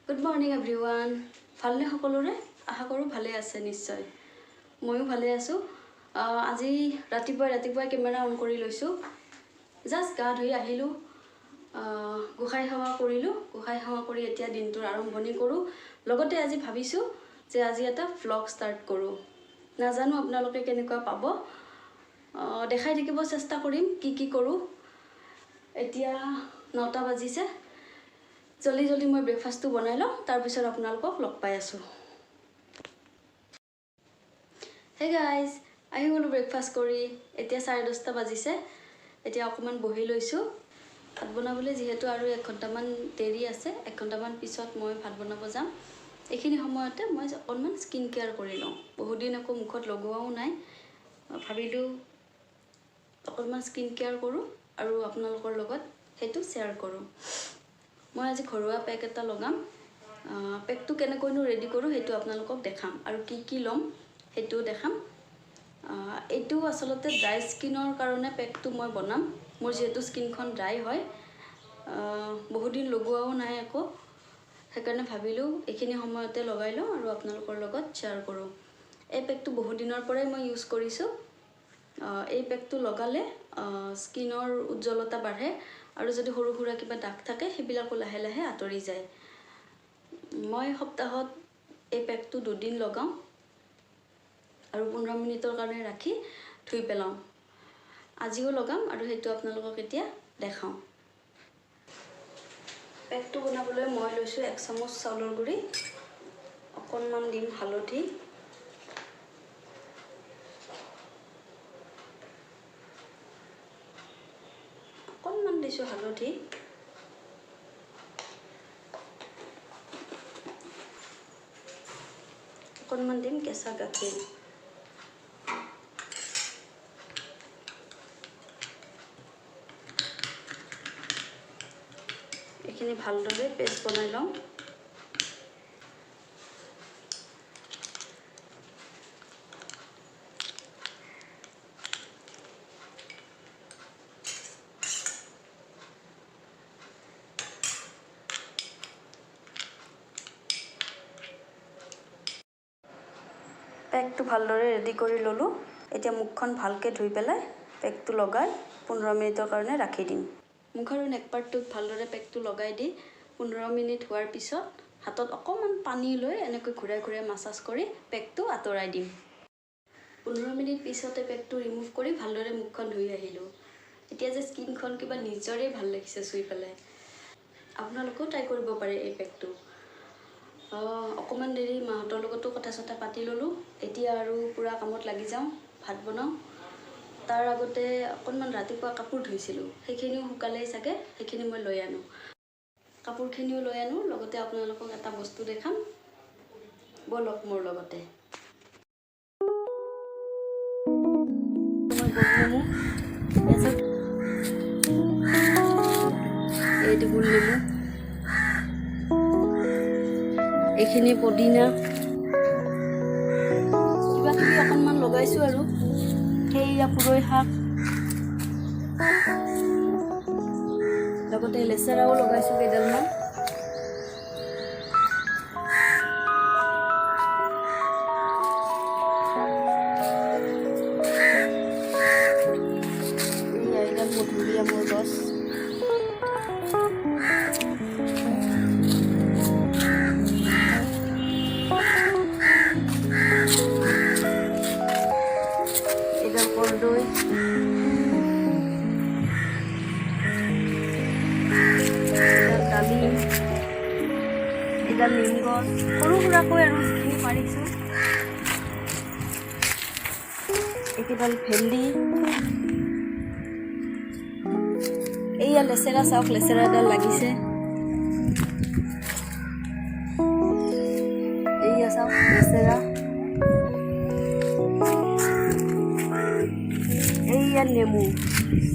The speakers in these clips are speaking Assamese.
Good morning everyone. ভালনে সকলোৰে? আশা কৰোঁ ভালে আছে নিশ্চয়। ময়ো ভালে আছোঁ। আজি ৰাতিপুৱাই ৰাতিপুৱাই কেমেৰা অন কৰি লৈছোঁ। জাষ্ট গা ধুই আহিলোঁ, গোঁসাই সেৱা কৰিলোঁ। গোঁসাই সেৱা কৰি এতিয়া দিনটোৰ আৰম্ভণি কৰোঁ। লগতে আজি ভাবিছোঁ যে আজি এটা ভ্লগ ষ্টাৰ্ট কৰোঁ। নাজানো আপোনালোকে কেনেকুৱা পাব, দেখাই থাকিব চেষ্টা কৰিম কি কি কৰোঁ। এতিয়া 9টা বাজিছে। জলদি জলদি মই ব্ৰেকফাষ্টটো বনাই লওঁ, তাৰপিছত আপোনালোকক লগ পাই আছোঁ। হে গাইজ, আহি গ'লোঁ ব্ৰেকফাষ্ট কৰি। এতিয়া 10:30 বাজিছে। এতিয়া অকণমান বহি লৈছোঁ। ভাত বনাবলৈ যিহেতু আৰু 1 ঘণ্টামান দেৰি আছে, 1 ঘণ্টামান পিছত মই ভাত বনাব যাম। এইখিনি সময়তে মই অকণমান স্কিন কেয়াৰ কৰি লওঁ। বহুদিন আকৌ মুখত লগোৱাও নাই, ভাবিলোঁ অকণমান স্কিন কেয়াৰ কৰোঁ আৰু আপোনালোকৰ লগত সেইটো শ্বেয়াৰ কৰোঁ। মই আজি ঘৰুৱা পেক এটা লগাম। পেকটো কেনেকৈনো ৰেডি কৰোঁ সেইটো আপোনালোকক দেখাম আৰু কি কি ল'ম সেইটোও দেখাম। এইটো আচলতে ড্ৰাই স্কিনৰ কাৰণে পেকটো মই বনাম। মোৰ যিহেতু স্কিনখন ড্ৰাই হয়, বহুদিন লগোৱাও নাই আকৌ, সেইকাৰণে ভাবিলোঁ এইখিনি সময়তে লগাই লওঁ আৰু আপোনালোকৰ লগত শ্বেয়াৰ কৰোঁ। এই পেকটো বহুদিনৰ পৰাই মই ইউজ কৰিছোঁ। এই পেকটো লগালে স্কিনৰ উজ্জ্বলতা বাঢ়ে আৰু যদি সৰু সুৰা কিবা দাগ থাকে সেইবিলাকো লাহে লাহে আঁতৰি যায়। মই সপ্তাহত এই পেকটো দুদিন লগাওঁ আৰু 15 মিনিটৰ কাৰণে ৰাখি ধুই পেলাওঁ। আজিও লগাম আৰু সেইটো আপোনালোকক এতিয়া দেখাওঁ। পেকটো বনাবলৈ মই লৈছোঁ 1 চামুচ চাউলৰ গুড়ি, অকণমান দিম হালধি, অকণমান দিছোঁ হালধি, অকণমান দিম কেঁচা গাখীৰ। এইখিনি ভালদৰে পেষ্ট বনাই লওঁ। পেকটো ভালদৰে ৰেডি কৰি ল'লোঁ। এতিয়া মুখখন ভালকৈ ধুই পেলাই পেকটো লগাই 15 মিনিটৰ কাৰণে ৰাখি দিম। মুখ আৰু নেক পাৰ্টটোত ভালদৰে পেকটো লগাই দি 15 মিনিট হোৱাৰ পিছত হাতত অকণমান পানী লৈ এনেকৈ ঘূৰাই ঘূৰাই মাছাজ কৰি পেকটো আঁতৰাই দিম। 15 মিনিট পিছতে পেকটো ৰিমুভ কৰি ভালদৰে মুখখন ধুই আহিলোঁ। এতিয়া যে স্কিনখন কিবা নিজৰে ভাল লাগিছে চুই পেলাই। আপোনালোকেও ট্ৰাই কৰিব পাৰে এই পেকটো। অকণমান দেৰি মাহঁতৰ লগতো কথা চথা পাতি ল'লোঁ। এতিয়া আৰু পূৰা কামত লাগি যাওঁ, ভাত বনাওঁ। তাৰ আগতে অকণমান ৰাতিপুৱা কাপোৰ ধুইছিলোঁ, সেইখিনিও শুকালেই চাগে, সেইখিনি মই লৈ আনো। কাপোৰখিনিও লৈ আনো, লগতে আপোনালোকক এটা বস্তু দেখাম, ব'লক মোৰ লগতে। এইটো গোল নেমু, এইখিনি পদিনা, কিবা কিবি অকণমান লগাইছোঁ আৰু। সেয়া পুৰৈ শাক, লগতে লেচেৰাও লগাইছোঁ কেইডালমান। এইয়া এইডাল মধুৰিআমৰ গছ। এইডাল কৰ্দৈ, এইডাল ডালিম, এইডাল নিম গছ। সৰু সুৰাকৈ আৰু যিখিনি পাৰিছোঁ। এইকেইডাল ভেন্দি, এইয়া লেচেৰা চাওক, লেচেৰা এডাল লাগিছে। এইয়া চাওক লেচেৰা, এইয়া নেমু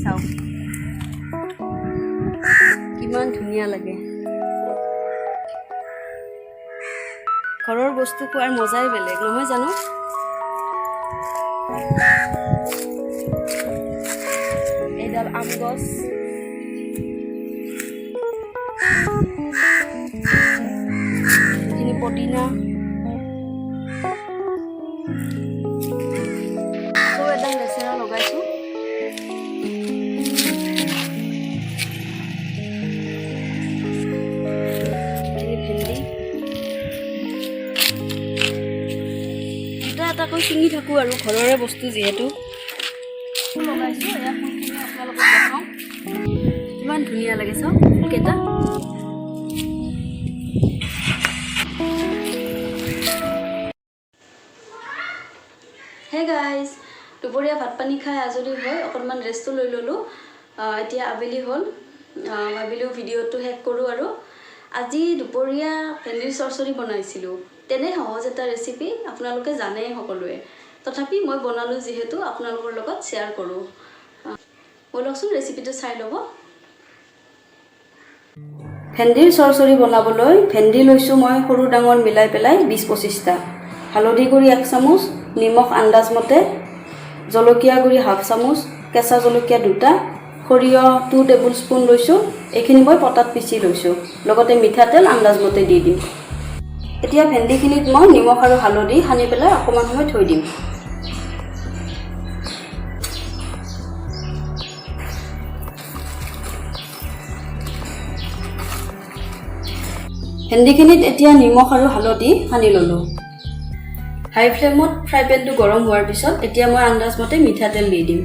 চাওক কিমান ধুনীয়া লাগে। ঘৰৰ বস্তু খোৱাৰ মজাই বেলেগ নহয় জানো? এইডাল আম গছ, পদিনা, আকৌ এডাল লেচেৰা লগাইছোঁ। ভেন্দি দুটা এটাকৈ ছিঙি থাকোঁ আৰু, ঘৰৰে বস্তু যিহেতু লগাইছোঁ। এয়া ফুলখিনি আপোনালোকক দেখাওঁ, কিমান ধুনীয়া লাগে চাওক ফুলকেইটা। হে গাইজ, দুপৰীয়া ভাত পানী খাই আজৰি হৈ অকণমান ৰেষ্টটো লৈ ল'লোঁ। এতিয়া আবেলি হ'ল, ভাবিলোঁ ভিডিঅ'টো শেষ কৰোঁ আৰু। আজি দুপৰীয়া ভেন্দিৰ চৰচৰি বনাইছিলোঁ। তেনে সহজ এটা ৰেচিপি আপোনালোকে জানেই সকলোৱে, তথাপি মই বনালোঁ যিহেতু আপোনালোকৰ লগত শ্বেয়াৰ কৰোঁ। ব'লকচোন ৰেচিপিটো চাই ল'ব। ভেন্দিৰ চৰচৰি বনাবলৈ ভেন্দি লৈছোঁ মই সৰু ডাঙৰ মিলাই পেলাই 20-25টা, হালধি গুড়ি 1 চামুচ, নিমখ আন্দাজমতে, জলকীয়া গুড়ি 1/2 চামুচ, কেঁচা জলকীয়া 2টা, সৰিয়হ 2 টেবুল স্পুন লৈছোঁ। এইখিনি মই পটাত পিচি লৈছোঁ, লগতে মিঠাতেল আন্দাজমতে দি দিম। এতিয়া ভেন্দিখিনিত মই নিমখ আৰু হালধি সানি পেলাই অকণমান সময় থৈ দিম। ভেন্দিখিনিত এতিয়া নিমখ আৰু হালধি সানি ল'লোঁ। হাই ফ্লেমত ফ্ৰাই পেনটো গৰম হোৱাৰ পিছত এতিয়া মই আন্দাজমতে মিঠাতেল দি দিম।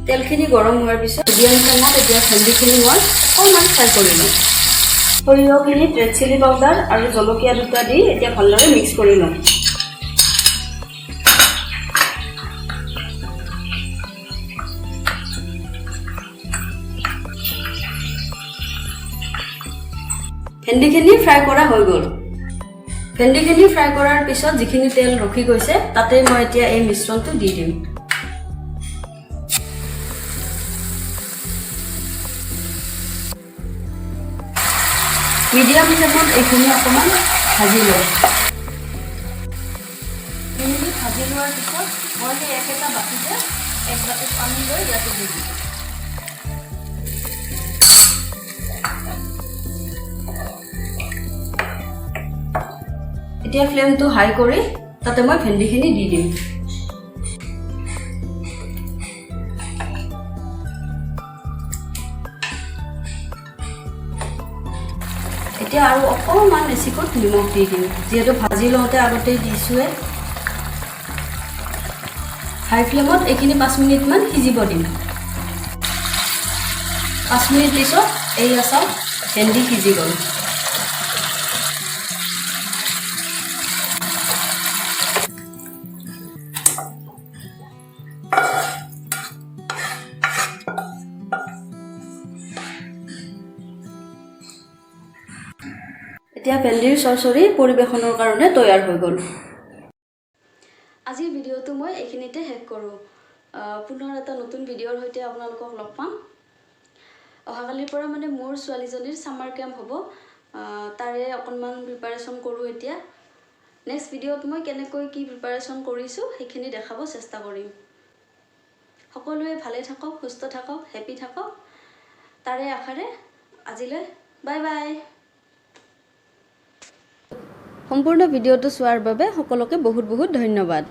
তেলখিনি গৰম হোৱাৰ পিছত মিডিয়াম ফ্লেমত এতিয়া ভেন্দিখিনি মই অকণমান ফ্ৰাই কৰি ল'ম। সৰিয়হখিনিত ৰেড চিলি পাউডাৰ আৰু জলকীয়া 2টা দি এতিয়া ভালদৰে মিক্স কৰি ল'ম। ভেন্দিখিনি ফ্ৰাই কৰা হৈ গ'ল। ভেন্দিখিনি ফ্ৰাই কৰাৰ পিছত যিখিনি তেল ৰখি গৈছে তাতে মই এতিয়া এই মিশ্ৰণটো দি দিম। মিডিয়াম ফ্লেমত এইখিনি অকণমান ভাজি ল'ম। 2 মিনিট ভাজি লোৱাৰ পিছত মই সেই একেটা বাতিতে 1 বাতি পানী লৈ ইয়াতে দি দিম। এতিয়া ফ্লেমটো হাই কৰি তাতে মই ভেন্দিখিনি দি দিম। এতিয়া আৰু অকণমান এচিকুট নিমখ দি দিম, যিহেতু ভাজি লওঁতে আগতেই দিছোঁৱে। হাই ফ্লেমত এইখিনি 5 মিনিটমান সিজিব দিম। 5 মিনিট পিছত এইয়া চাওক ভেন্দি সিজি গ'ল। এতিয়া ভেন্দিৰ চৰচৰি পৰিৱেশনৰ কাৰণে তৈয়াৰ হৈ গ'ল। আজিৰ ভিডিঅ'টো মই এইখিনিতে শেষ কৰোঁ। পুনৰ এটা নতুন ভিডিঅ'ৰ সৈতে আপোনালোকক লগ পাম। অহাকালিৰ পৰা মানে মোৰ ছোৱালীজনীৰ ছামাৰ কেম্প হ'ব, তাৰে অকণমান প্ৰিপাৰেশ্যন কৰোঁ। এতিয়া নেক্সট ভিডিঅ'ত মই কেনেকৈ কি প্ৰিপাৰেশ্যন কৰিছোঁ সেইখিনি দেখাব চেষ্টা কৰিম। সকলোৱে ভালে থাকক, সুস্থ থাকক, হেপী থাকক, তাৰে আশাৰে আজিলৈ বাই বাই। সম্পূৰ্ণ ভিডিঅ'টো চোৱাৰ বাবে সকলোকে বহুত বহুত ধন্যবাদ।